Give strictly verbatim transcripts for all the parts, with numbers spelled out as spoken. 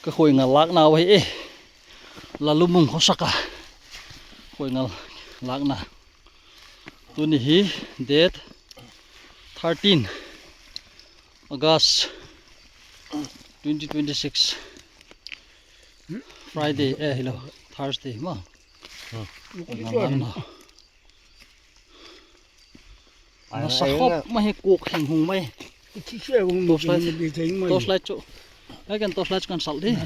Ka khuoingal lakna hi e. Lalumung khawsaka khuoingal lakna. Tuni hi date thirteen August twenty twenty-six. Friday, eh, hello, Thursday ma. Khuoingal lakna. Nasa khop mai, kuk heng hung mai. Torchlight, torchlight chu. Ai kan torchlight kan sal de. Hi,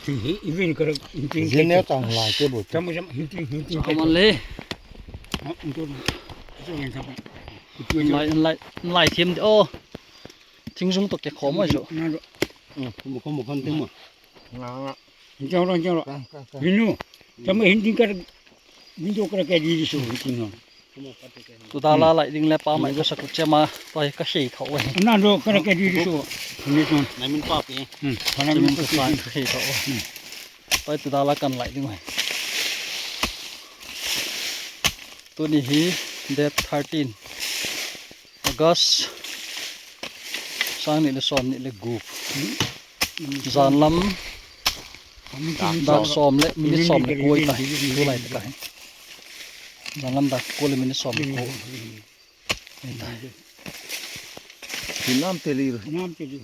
hi, even kara, Zin ne tang lai ke bu. Chama, chama, hinting, hinting. Chama le. Lai, lai, lai thiem de. Oh. Thing zung to ke khom mai chu. Na ro. Khom, khom, khom, thing ma. Nga, nga. Chang ro, chang ro. Ka, ka, ka. Binu. Chama hinting kara. Binu kara ke di di su, hinting no. Tu dala lai ding le pa mai ka sa ku chema, pai ka sei tho we. Na ro, kara ke di di su. Ni ton. Nai min pa pe. Hmm. Pana min pa pe. Ka sei tho we. Hmm. Pai tu dala kan lai ding we. Tuni hi date thirteen August, sang ni le sawm ni le gup. Zan lam, dak sawm le minute sawm le kuo ta, kuo lai ta. Zan lam dak kuo le minute sawm le kuo. Hinam te li. Hinam te li.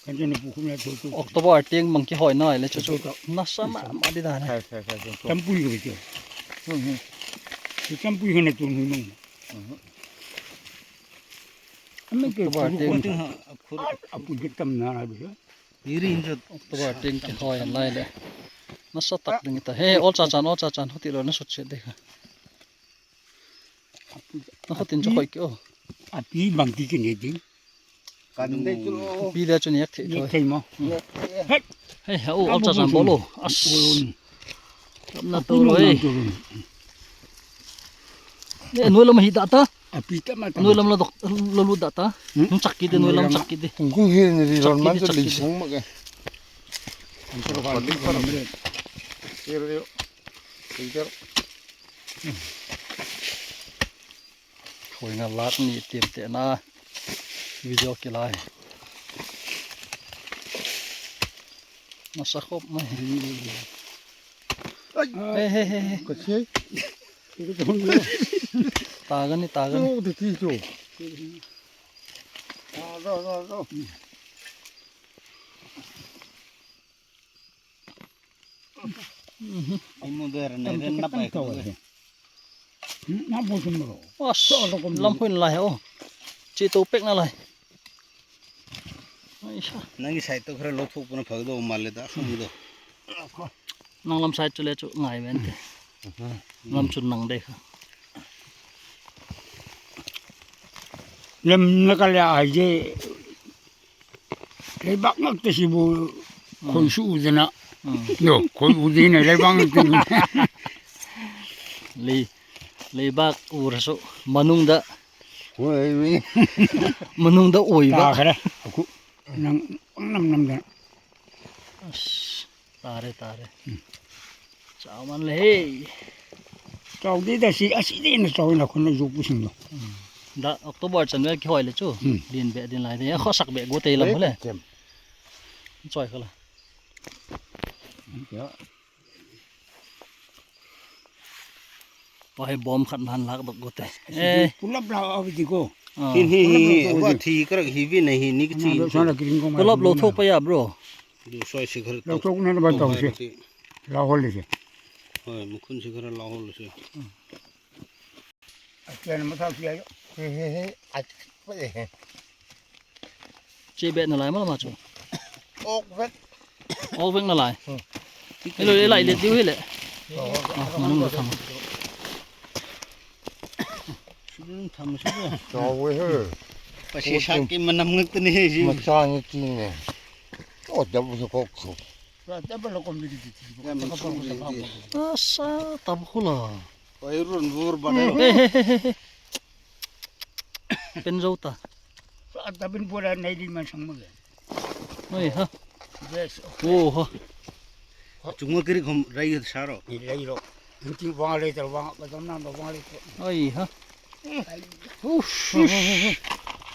Kan chen pu khum la to to. October tieng mang ki hoi nai le chu chu. Nasa ma ma di dan. Khai, khai, khai, khai. Champui ko chu. Hmm, hmm. Champui hana tu hui mang. Ama ke October tieng. Apu je tam na la bi. Iri injo October tieng ki hoi lai le. Nasa tak ding ta. He, ol cha chan, ol cha chan, hoti lo na sut se de kha. Na hotin chu hoi ke o. A pi bang ti kin e ding. Kan de chu lo. Pi de chu nek thei. Nek thei mo. Hei, ha o, ol cha chan bolo. As. Ram na to lo e. E, noi lam hi da ta. A pi ta ma ta. Noi lam la dok, lo lu da ta. Hmm? Hung chak ki de, noi lam chak ki de. Kung kung hi ni ri ron man chu li sung ma ke. Khuoingal lak ni tiem te na video ki lai. Nasa khop mai. Ai. He, he, he, he. Ka che. Ta ga ni, ta ga ni. Chu, ti ti chu. Ro, ro, ro. Ai mu der ne ren na pai ko. Na bo sum ro. As, lam huin lai o. Chi to pek na lai. Ai sa. Nang i sai to khara lo thuk puna phak do mal le da sum do. Nang lam sai chu le chu ngai ven te. Lam chun nang de kha. Lam na ka le ai je. Leibak ngak te si bu khoi su u zena. Hmm. Yo, khoi u zena leibak ngak te. Lei, leibak u ra su manung da. Oi, oi. Manung da oi ba. Ta khara. Aku nang nam nam da. As. Tare, tare. Hmm. Chau man le hei. Chau di da si, a si di na chau na khun na zuk pu sing lo. Hmm. Da October chan vel ki hoi le chu. Hmm. Din be din lai de. Kho sak be go te lam le. Chem. Choi khala. Ya. Oi, bom khat man lak dok go te. Eh. Pulap la a ti ko. Ah. Hin hi hi, wa thi krak hi vi na hi ni ki chi. Pulap lo thok pa ya, bro. Du soi si khar lo thok na ba tau se. La hol le se. Oi, mu khun si khar la hol le se. A tian ma thau tia yo. He, he, he. A, pa e. Che be na lai ma la ma chu. Ok vek. Ok vek na lai. Hmm. Hello, le lai le diu hi le. Oh. Ah, manung lo tham. Sudun tham sudu. Cho we he. Pa si sak ki manam ngak tani he si. Ma cha ni ti ne. O da bu ko ko. Ra da ba lo ko mi di ti. Ya mi chu mi di. Asa, ta bu la. Oi, run vur ba de. He, he, he, he. Pen zo ta. A ta pen bora nei di man sang ma ge. Oi, ha. Yes. O, ha. Chunga kiri khom rai sa ro. Ni rai ro. Inti wang le ta wang, ba tam nan wang le. Oi, ha. Uff.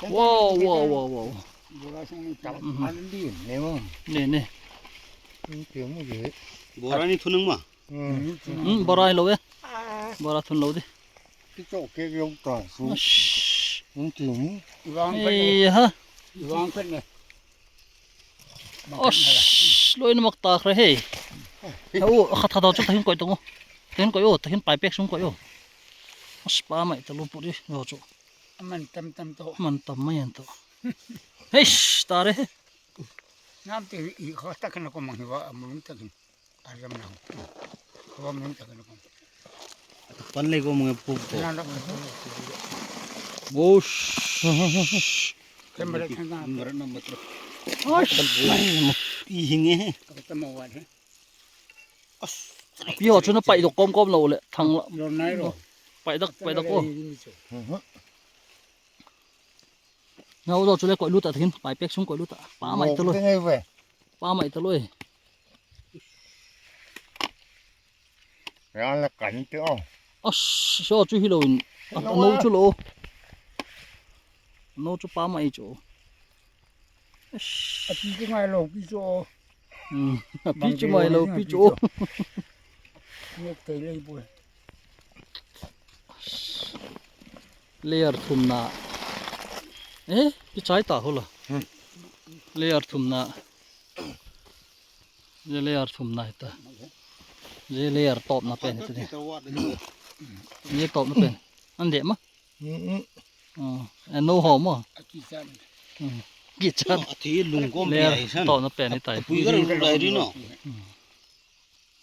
Wow, wow, wow, wow. Bora sung ni tam. Mhm. An di ne mo. Ne, ne. Ni ke mo je. Bora ni thunung ma. Hmm. Hmm, bora lo e. Bora thun lo di. Ki to ke yo ta su. Ash. Ni ke mo. Wang pe ne. Ei ha. Wang pe ne. Ash, lo in mak ta khre hei. Ha u, khat khat chu ta hin koi tong u. Ta hin koi u, ta hin pai pek sung koi u. Ash, pa mai ta lo pu di, lo chu. Man tam tam to. Man tam mai an to. Hei, ta re. Nam te i kha ta kan ko mang hi wa, amun ta kan. Aram na. Ko mang ta kan ko. Pan le ko mang pu ko. Na na. Wush. Camera thang na. Camera na matro. Wush. I hinge. Ko ta ma wa he. Pi ho chu na pai dok kom kom lo le thang la. Lo nai lo. Pai dak, pai dak o. Nau do chu le koi lut a thin, pai pek sung koi lut a. Pa mai ta lo. Mo ke ngai ve. Pa mai ta lo e. Ran la kan te o. Ash, so chu hi lo in. A, a no chu lo. No chu pa mai chu. Ash. A pi chu ngai lo pi chu. Hmm. A pi chu mai lo pi chu. Ni te lei bu. Layer thumna. Eh, ki chai ta hula. Hmm. Layer thumna. Ze layer thumna hi ta. Ze layer tawpna pen hi ta ni. Ze tawpna pen. An de ma? Mm, mm. Oh, a no ho ma? A ki chan. Mm. Ki chan. A thi lung kom layer pi ai san. Tawpna pen hi ta. A pui ka ru ru dai ri no. Mm.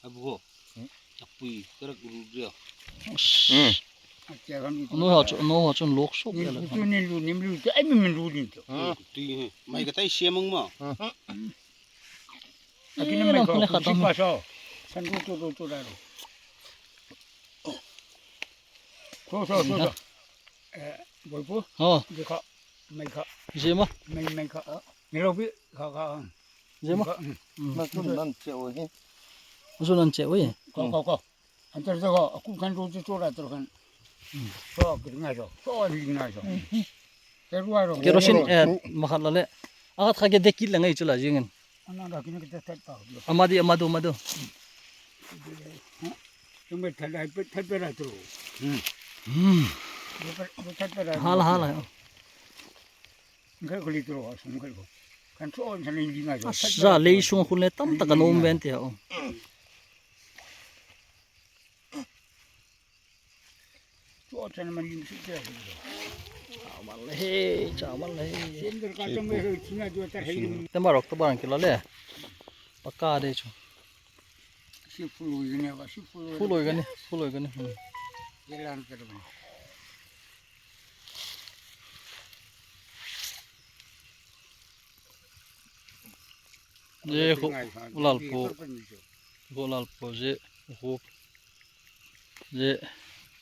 A bu ho. A pui ka ru ru ri a. Mm. A no ho chu, no ho chun lok sok le. Nim chu nim lu, nim lu chu, ai mi min lu nim chu. Mm. Ti he. Mai ka tai siam ang ma. Mm. Aki na mai ko, le khatam. Kuchi pa so. San ru tu ru tu ra ru. So, so, so, so. Eh, bol pu. Oh. Di kha. Mai kha. Zema. Mai, mai kha. Ni lo pi kha kha. Zema. Kha, mm. Mm. Ma sun nan che o he. Sun nan che o he. Ko, ko, ko. An tar ko, aku kan ru tu tu ra tu kan. Mm. So, ki ngai so. So, ri ngai so. Kerosene, eh, ma khat la le. A khat kha ke dekil la ngai chu la jingin. Ama di, ama di, ama di. Hmm. Hala, hala. Ash, lei sung khun le tam tak an um ven ti ha. Chaman le he, chaman le he. Te marok to barang kila le. Paka de chu. Fuloi gani, fuloi gani. Hmm. Ye khu, lal po. Khu lal po ye, khu. Ye,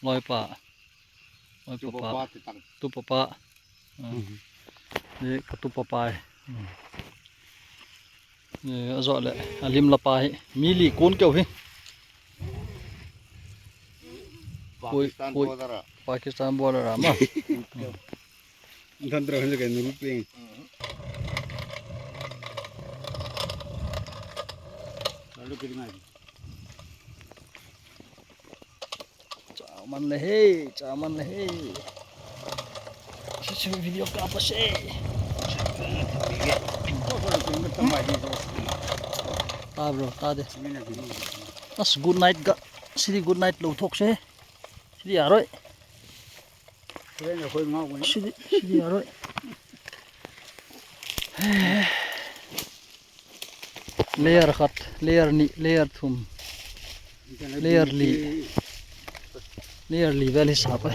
loi pa. Loi pa pa. Tu pa pa. Ye, ka tu pa pa. Ye, a zo le, a lim la pa hi. Mi li kun keu hi. Pakistan border a. Pakistan border a ma. Dhan dra hin ke nuru ping. Lalu kiri ngai. Chaman le he, chaman le he. Chu chu video ka pa se. Ta bro, ta de. Ash, good night ga. Siri good night lo thok se. Siri aroi. Siri, siri aroi. Layer khat, layer ni, layer thum. Layer li. Layer li vel hi sa pa.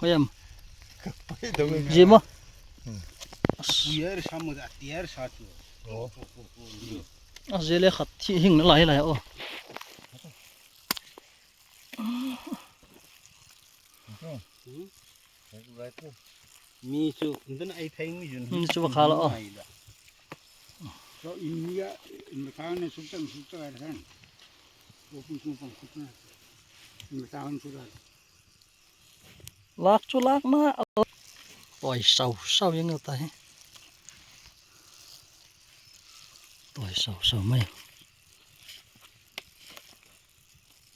Hoyam. Zema. Tier sa mo da, tier sa chu. Oh. A zele khat hi hing na lai lai o. Mi chu, ndan ai thai mi jun. Mi chu kha lo. So India, in the town is sukta, sukta kan. Wo pun sung pang sukta. In the town sukta. Lak chu lak na. Tawi sau sau ang ta hi. Tawi sau sau mai.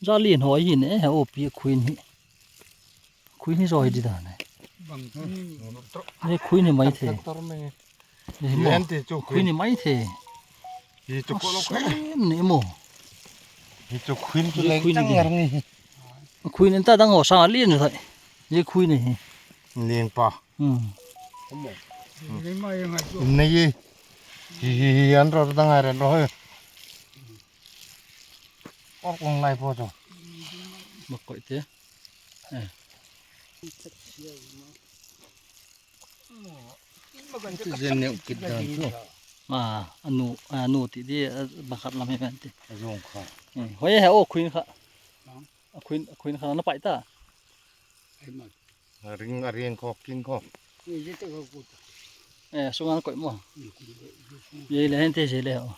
Zalin hoi hin e, o pi khuin hi. Khuin hi zoi di dan e. Bang. Ni khuin hi mai the. Tor mai. Ni mo. Len ti chu khuin. Khuin hi mai the. Hi chu ko lo khuin. Ni mo. Hi chu khuin chu leng tang ngar ngi. Khuin en ta dang o sang a lien thai. Ye khuin ni hi. Lien pa. Hmm. Nei ye. Hi hi hi an ro dang a ren ro he. Or kong lai po chu. Ma koi te. Eh. Ti zen neu kit dan chu. A, a nu, a nu ti di, a, bakhat lam hi kan ti. A zong kha. Eh, hoi he o khuin kha. A khuin, a khuin kha na pai ta. A ring, a ring kho, king kho. Eh, sunga koi mo. Ye le hen te je le o.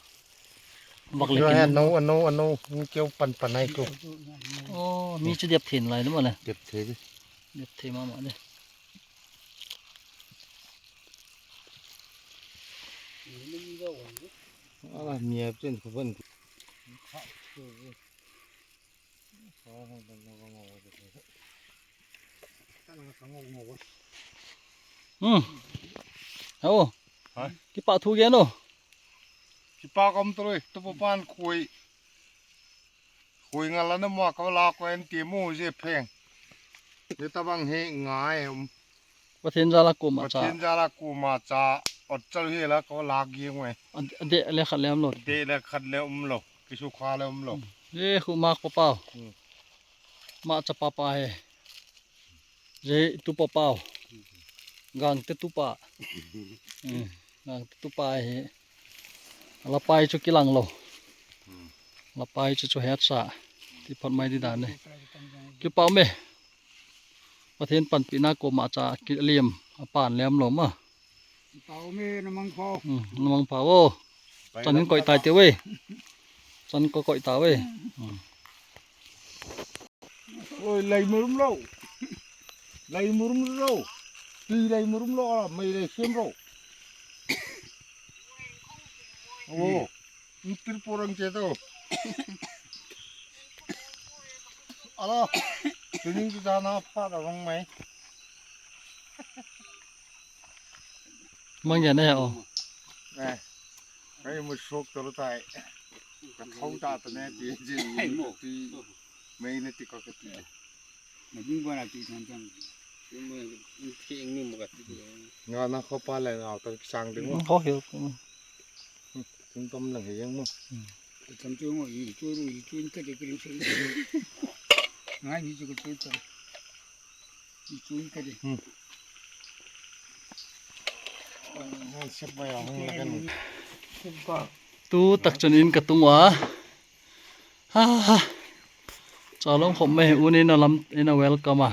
Bak le kin. No, no, no, keu pan pan ai chu. O, mi chu dep thin lai mo le. Dep the di. Dep the ma ma le. Ala mi ap chen ko ban. Hmm. Aw. Ha? Kipak thu gen o. Kipak um troi, tu papan khui. Khui nga la na mo ka la ko en ti mu je pheng. Ni ta bang he ngai um. Pathian zala kuoma cha. Pathian zala kuoma cha. Ot chal hi la ko la gi ngwe. A de le khat le um lo. De le khat le um lo. Kisu kha le um lo. Ye khu mak pa pau. Hmm. Ma cha pa pa he. Zai tu pa pau. Gang te tu pa. Hmm. Gang te tu pa he. La pai chu kilang lo. La pai chu chu het sa. Ti phot mai di dan ne. Kipak me. Pathian panpina kuoma cha ki liam a pan lem lo ma. Pau me na mang pau. Hmm, na mang pau o. Chan in koi tai te we. Chan ko koi ta we. Hmm. Oi, lai murum lo. Lai murum lo. Tui lai murum lo, ala mai lai sem lo. O, ntir porang che to. Ala, tuning tu dana pa da rong mai. Mang ya ne o. Eh, kai mu sok to tai. Ka thau ta ta ne ti jin ti. Mai ne ti ka ka ti. Na ding ba na ti tan tan. Ni mo, ni ti ni mo ka ti. Nga na kho pa le nga ta sang ding mo. Kho hiu. Tum tam lang he yang mo. Tam chu ngo i chu ru i chu in ka de kring se. Ngai ni chu ko chu ta. I chu in ka de. Hmm. Ngai se pa ya hung la kan. Tu tak chun in ka tung a. Ha ha. Chalong khom mai un in a lam in a welcome a.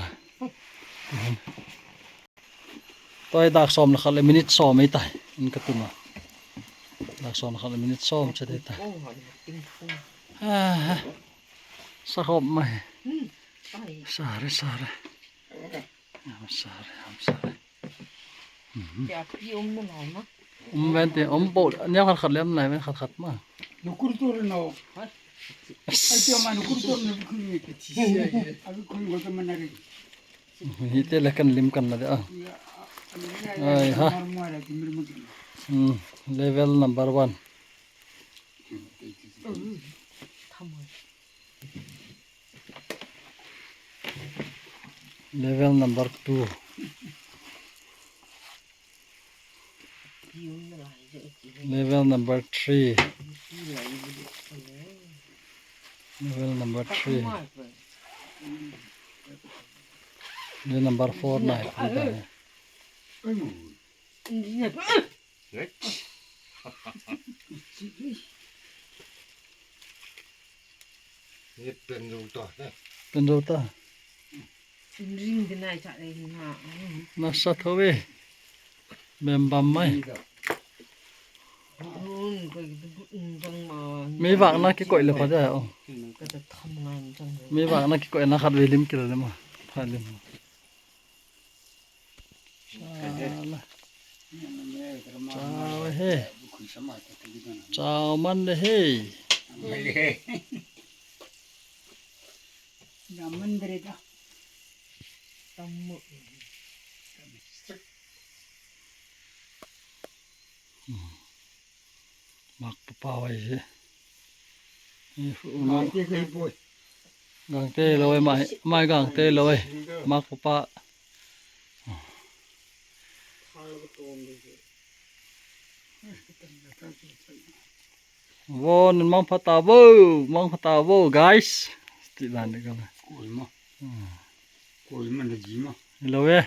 Toi dak sawm le khat le minute sawm ei ta in ka tum a. Dak sawm le khat le minute sawm che dei ta. Ah, sa khawp mai. Sorry, sorry. I'm sorry, I'm sorry. Um ven te, um bo, nia khat khat lem lai ven khat khat ma. Nukur tur no. Ai te ma nukur tur no kun ni. Abi kun go ta manari. Hi te le kan lim kan na de a. Ai ha. Hmm, level number one. Level number two. Level number three. Level number three. Level number four na. Ni pen zo ta, ne? Pen zo ta. Ring de nai cha le na. Na sa tho ve. Mem bam mai. Nun ko dang ma. Mei vak na ki koi le pa ja o. Ka ta tham ngan chang. Mei vak na ki koi na khat ve lim ki le ma. Pha lim. Chau la. Chau he. Chau man le he. Mak papa wai hi. Hi fu no. Gangte lo e mai, mai gangte lo e. Mak papa. Wo, nun mang pha ta wo, mang pha ta wo, guys. Ti dan de ka. Koi ma. Hmm. Koi ma na ji ma. Lo e.